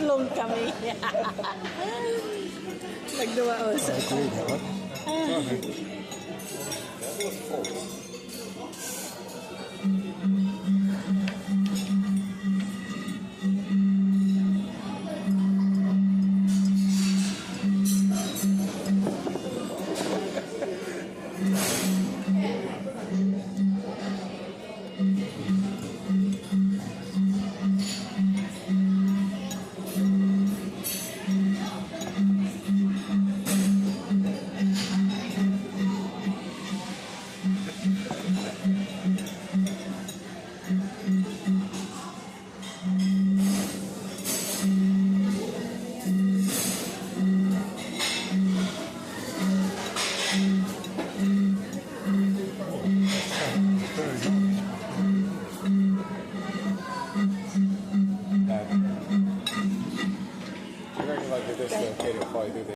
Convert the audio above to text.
Long kami. Nagduwa sa. I agree with that one. That was false. Very nice. Do you reckon if I did this to a kid, it'd probably do this?